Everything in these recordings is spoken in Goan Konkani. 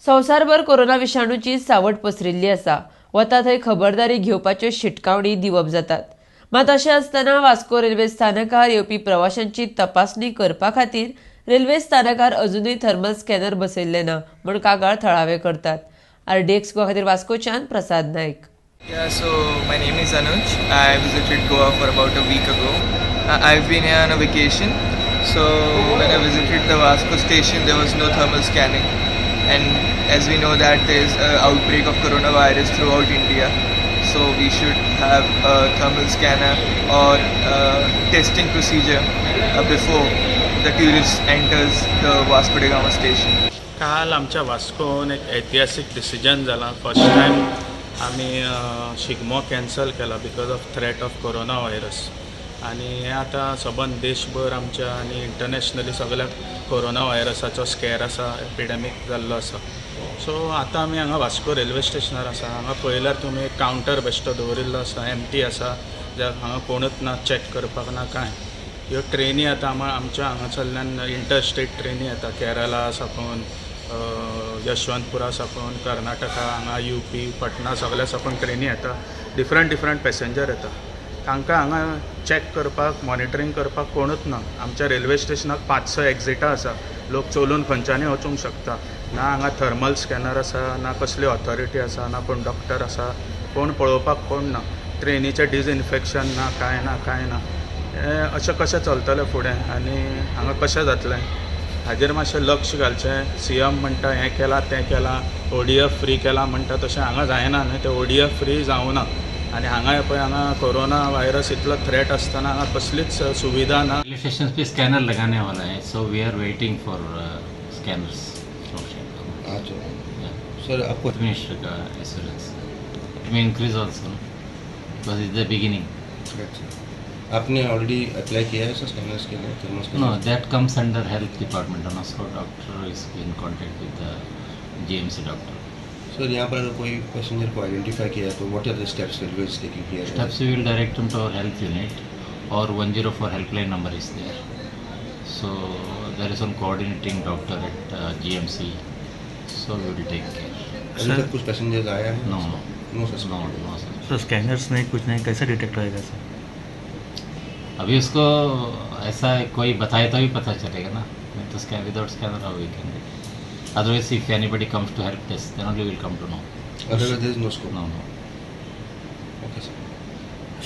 संवसारभर कोरोना विशाणूची सावट पसरिल्ली आसा. वता थंय खबरदारी घेवपाच्यो शिटकावणी दिवप जातात. मात अशें आसतना वास्को रेल्वे स्थानकार येवपी प्रवाशांची तपासणी करपा खातीर रेल्वे स्थानकार अजुनूय थर्मल स्कॅनर बसयल्ले ना म्हूण कागाळ थळावे करतात. आरडीएक्स गोवा खातीर वास्कोच्यान प्रसाद Naik. Yeah, so my name is Anuj. I visited Goa for about a week ago. I've been here on a vacation. So when I visited the Vasco station, there was no thermal scanning. And as we know that there's an outbreak of coronavirus throughout India. So we should have a thermal scanner or a testing procedure before the tourist enters the Vasco da Gama station. काल आमच्या वास्कोन एक ऐतिहासीक डिसिजन जाला. फर्स्ट टायम आमी शिगमो कॅन्सल केला because of threat of corona virus. आनी हें आतां सबंद देशभर आमच्या आनी इंटरनॅशनली सगळ्याक कोरोना व्हायरसाचो स्कॅर आसा, एपिडेमीक जाल्लो आसा. सो आतां आमी हांगा वास्को रेल्वे स्टेशनार आसा. हांगा पळयल्यार तुमी एक कावंटर बेश्टो दवरिल्लो आसा, एमटी आसा, ज्या हांगा कोणूच ना चॅक करपाक ना कांय. ह्यो ट्रेनी आतां आमच्या हांगासरल्यान इंटर स्टेट ट्रेनी येता, केरला साकून, यशवंतपुरा साकून, कर्नाटका, हांगा यूपी, पटना, सगल्या साकून ट्रेनी येता. डिफरंट डिफरंट पॅसेंजर येता. तांकां हांगा चॅक करपाक, मॉनिटरींग करपाक कोणूच ना. आमच्या रेल्वे स्टेशनाक पांच स एक्झिटां आसा. लोक चलून खंयच्यानूय वचूंक शकता. ना हांगा थर्मल स्कॅनर आसा, ना कसली ऑथॉरिटी आसा, ना कोण डॉक्टर आसा, कोण पळोवपाक कोण ना. ट्रेनीचें डिसइन्फेक्शन ना, कांय ना, कांय ना. हें अशें कशें चलतलें फुडें आनी हांगा कशें जातलें, हाजेर मातशें लक्ष घालचें. सीएम म्हणटा हें केलां, तें केलां, ओडीएफ फ्री केलां म्हणटा, तशें हांगा जायना न्हय. तें ओडीएफ फ्री जावना. आनी हांगा पळय, हांगा कोरोना व्हायरस इतलो थ्रेट आसतना हांगा कसलीच सुविधा ना. रेलवे स्टेशन पे स्कैनर लगाने वाला है, so we are waiting for scanners. अच्छा सर, आपको मिनिस्टर का assurance, it may increase also because it's the beginning. अच्छा, आपने ऑलरेडी अप्लाई किया है सर स्कैनर्स के लिए, thermal No, scanner? That comes under health department and also doctor is in contact with the GMC doctor. Sir, यहाँ पर अगर कोई पैसेंजर को आइडेंटिफाई किया है तो what are the steps railway is taking here? Steps, we will direct them to our health unit or 104 helpline number is there. So there is one coordinating doctor at GMC. So we will take care. अभी तक कुछ पैसेंजर्स आया है? No. No sir? No, sir. Sir, scanners नहीं, कुछ नहीं, कैसे डिटेक्ट होएगा सर? अभी उसको ऐसा कोई बताए तो ही पता चलेगा ना. नहीं तो scan without scanner, how we can? Otherwise, if anybody comes to help us, then only we'll come to know. Otherwise there is no scope? No. Okay sir.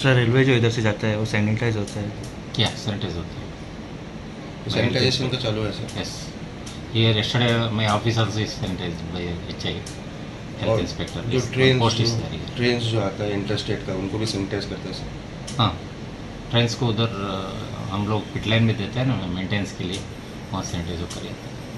Sir, railway जो इधर से जाता है वो सैनिटाइज होता है? क्या सैनिटाइज होता है. सैनिटाइजेशन का चालू है sir? Yes. Here yesterday my office also is sanitized by HI, health Aur inspector. जो train post is there here. Train जो आता है इंटर स्टेट का, उनको भी सैनिटाइज करते हैं सर? हाँ, ट्रेन्स को उधर हम लोग पिट लाइन में देते हैं ना मेंटेनेंस के लिए, वहाँ सैनिटाइज होकर आता है.